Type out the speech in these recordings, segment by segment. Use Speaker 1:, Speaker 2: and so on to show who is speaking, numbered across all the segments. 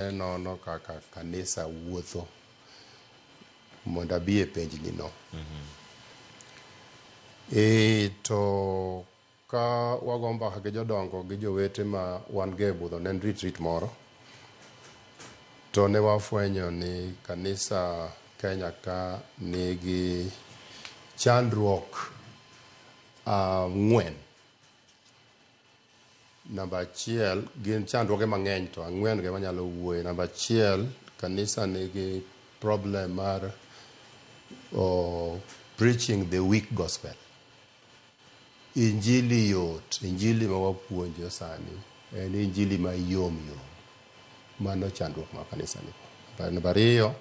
Speaker 1: Nono kaka kanisa wuotho mondo abi e penjni no. E to ka wago mbaka gi jodongo gi jowete ma wan go e budho ne en retreat moro to ne wafwenyo ni kanisa Kenya ka nigi chandruok ang'wen. Namba achiel, gin chandruoge mang'eny to ang'wen go ema anyalo wuoye. Namba achiel, kanisa nigi problem mar preaching the weak gospel. Injili yot, injili ma wapuonjo sani en injili ma yom yom. Mano chandruok ma kanisa nigo. Namba ariyo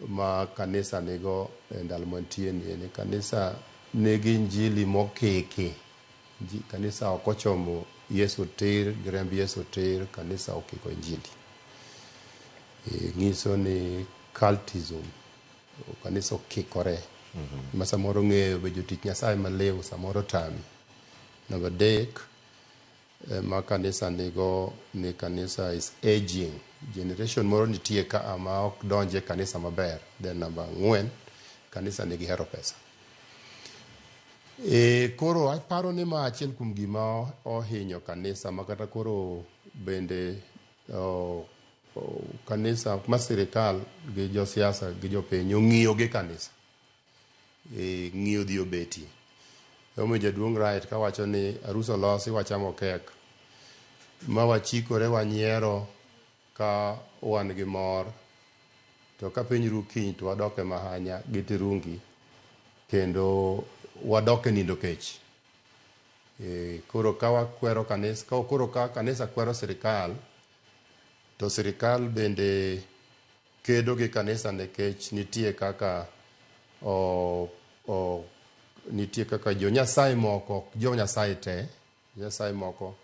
Speaker 1: ma kanisa nigo e ndalo mantie ni en kanisa nigi injili mokiki. Kanisa ok ochomo Yesu tir gi remb Yesu tir, kanisa okiko injili. Nyiso ni cultism, kanisa okikore. Ma samoro ng'eyo be jotich Nyasaye maliw samoro tami. Namba adek ma kanisa nigo ni kanisa is aging. Generation moro nitie ka ma ok donj e kanisa maber. Then namba ang'wen, kanisa nigi hero pesa. Koro aparo ni ma achiel kuom gima ohinyo kanisa ma kata koro bende kanisa ma sirikal gi josiasa gi jopiny ong'iyo gi kanisa. Ng'iyo dhi obetie. Emomiyo jaduong' Wright kawacho ni arus olosi wachamo kek ma wachikore wanyiero ka wan gi mor to ka piny ru kiny to wadok e mahanya gi tirungi kendo wadok e nindo kech. Koro ka wakwero kanisa, koro ka kanisa kwero sirikal to sirikal bende kedo gi kanisa nikech nitie kaka nitie kaka jo Nyasaye moko, ok jo Nyasaye te, Nyasaye moko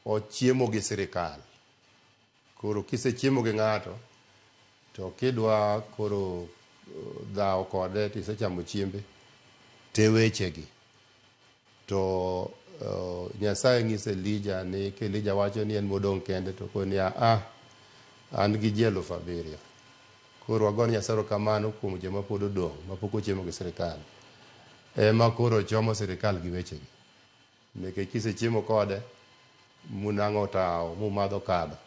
Speaker 1: ochiemo gi sirikal. Koro kisechiemo gi ng'ato to kidwa koro dhawo kode tisechamo chiembe te wechegi. To Nyasaye nyiso Elija ni ka Elija wacho ni en modong' kende to koni a an gi ji 7,000. Koro wagone Nyasaye erokamano kuom joma pod odong' mapok ochiemo gi sirikal. Ema koro chomo sirikal gi wechegi. Nikech kisechiemo kode munang'o tawo mumadho kado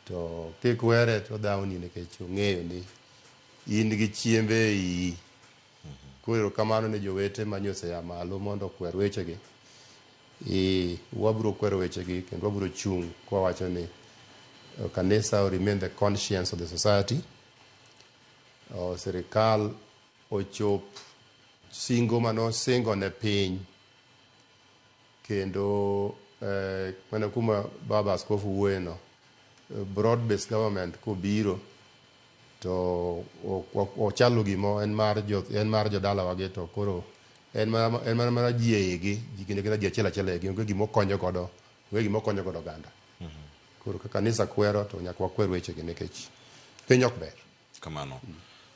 Speaker 1: to kikwere to odhawni nikech ong'eyo ni in gi chiembe e iyi. Koro erokamano ne jowete ma nyoseya malo mondo okwer wechegi. Wabiro kwero wechegi kendo wabiro chung' kwawacho ni kanisa remain the conscience of the society. Sirikal ochop singo manosingo ne piny kendo mana kuma baba askofu wuoye no, broad based government kobiro to ochalo gima en mar jo en mar jodalawa gi to koro en mana mana ji e igi ji kendo kata ji achiel achiel e igi onge gima okonyo godo onge gima okonyo godo oganda. Koro ka kanisa kwero to nyaka wakwer wechegi nikech piny ok ber.
Speaker 2: Kamano.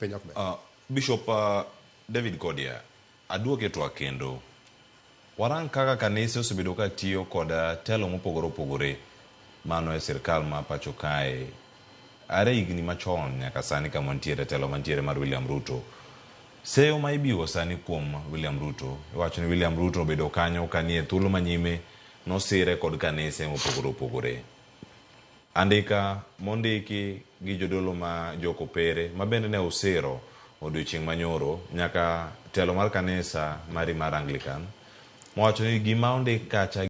Speaker 1: Piny ok ber.
Speaker 2: Bishop David Kodia, aduoke twak kendo. Warang kaka kanise osebedo ka tiyo kod telo mopogore opogore mano e sirkal ma pacho kae are higni machon nyaka sani kama wantiere telo mantiere mar William Ruto. Seyo ma ibiwo sani kuom William Ruto, iwacho ni William Ruto obedo kanyo kanie thuolo manyime nosire kod kanise mopogore opogore. Andika mondiki gi jodolo ma jokopere ma bende ne osiro odiochieng' manyoro nyaka telo mar kanisa mari mar Anglican mowacho ni gima ondik kacha.